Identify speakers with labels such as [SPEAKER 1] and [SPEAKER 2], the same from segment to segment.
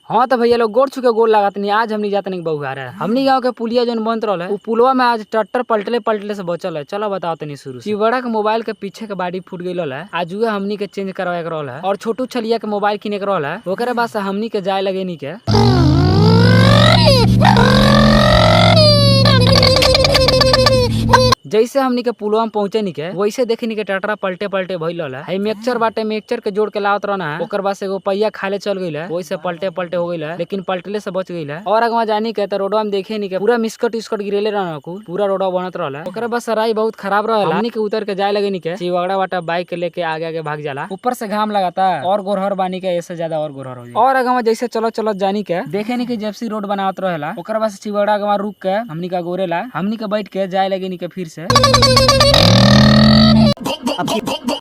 [SPEAKER 1] हाँ तो भैया लोग गोड़ छुके गोड़ लागत नहीं। आज हमनी जात नहीं बहुहार है। हमनी गांव के पुलिया जोन बनत रहल है उ पुलवा में आज ट्रैक्टर पलटले पलटले से बचल है। चलो बताओ तनी शुरू से। चिवड़ा के मोबाइल के पीछे के बाडी फूट गइल है, आज उहे हमनी के चेंज करवाए के रहल है और छोटू छलिया के मोबाइल किने के रहल है। ओकरे बाद से हमनी के जाए लगे नी के जैसे हमनी के पुलवा में पहुंचे नी के वैसे देखी नी के ट्रैक्टर पलटे पलटे भइल रहल है। मिक्सचर बाटे, मिक्सचर के जोड़ के लावत रहना है। ओकर बाद से एगो पहिया खाले चल गइल है, वैसे पलटे पलटे हो गइल है, लेकिन पलटले से बच गइल है। और अगवा जानी के त रोडवा में देखे नी के पूरा मिस्कट उस्कट गिरेले रहना, कुल पूरा रोडवा बनत रहल है। ओकर बाद सराय बहुत खराब रहल, हमनी के उतर के जाए लगे नी के चिवगड़ा बाटा बाइक के लेके आगे आगे भाग जाला। ऊपर से घाम लगाता और गोरहर बानी के ऐसे ज्यादा और गोरहर हो जाए। और अगवा जैसे चलो चलो जानी के देखे नी के जेपसी रोड बनावत रहेला। ओकर बाद से चिवगड़ा अगवा रुक के हमनी का गोरेला, हमनी के बैठ के जाए लगे नी के फिर से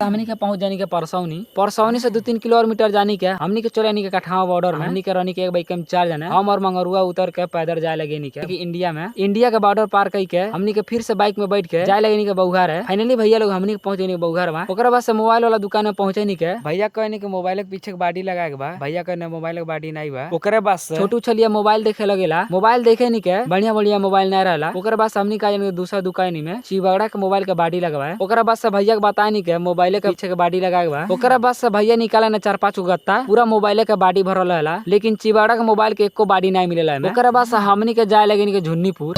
[SPEAKER 1] हमनी के पहुंच जानी के परसौनी। परसौनी से 2-3 किलोमीटर जानी के हमनी के चले के कठावा बॉर्डर में। हमनी के रहनी के एक बाइक में 4 जने, हम और मंगरुआ उतर के पैदल जाए लगे नी के कि इंडिया में, इंडिया के बॉर्डर पार कई के हमनी के फिर से बाइक में बैठ के जाए लगे नी के बहुहार है। फाइनली भैया लोग हमनी के पहुंच गए बहुहार में। ओकरा बाद से मोबाइल वाला दुकान में पहुंचे नी के भैया कहनी के मोबाइल के पीछे के बाडी लगा के बा, भैया कहने मोबाइल के बाडी नहीं बा। ओकरे बाद से छोटू छलिया मोबाइल देखे लगेला, मोबाइल देखे नी के बढ़िया बढ़िया मोबाइल नहीं रहला। ओकरे बाद से हमनी का दूसरा दुकान में चिवगड़ा के मोबाइल के बाडी लगवाए। ओकरा बाद से भैया के बताए नी के मोबाइल के पीछे के बाडी लगाए बा। ओकरा बाद से भैया निकाले ना 4-5 गत्ता, पूरा मोबाइल के बाडी भरल रहला, लेकिन चिवगड़ा के मोबाइल के एको बाडी नहीं मिलेला। ओकरा बाद से हमनी के जाए लगे नी के झुन्नीपुर।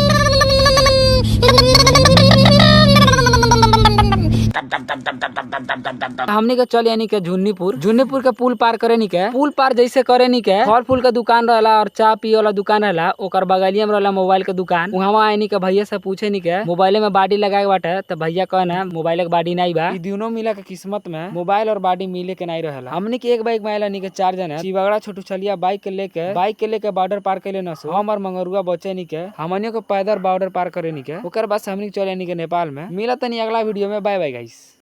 [SPEAKER 1] हमनी के चल यानी के झुन्नीपुर। झुन्नीपुर के पुल पार करे नी के, पुल पार जैसे करे नी के फल फूल के दुकान रहला और चाय पिए वाला दुकान रहला। ओकर बगलिया में रहला मोबाइल के दुकान। वहाँ आए नी के भैया से पूछे नी के मोबाइल में बाडी लगाए बाटे, तो भैया कहना मोबाइल के बाडी नहीं बा। ई दोनों मिला के किस्मत में मोबाइल और बाडी मिले के नहीं रहेला। हमनी के एक बाइक में आएला नी के 4 जने, चिवगड़ा छोटू छलिया बाइक के लेके बॉर्डर पार कैले न सो। हम और मंगरुआ बचे नी के, हमनियो के पैदल बॉर्डर पार करे नी के। ओकर बाद से हमनी के चले नी के नेपाल में। मिला तनी अगला वीडियो में। Bye bye guys.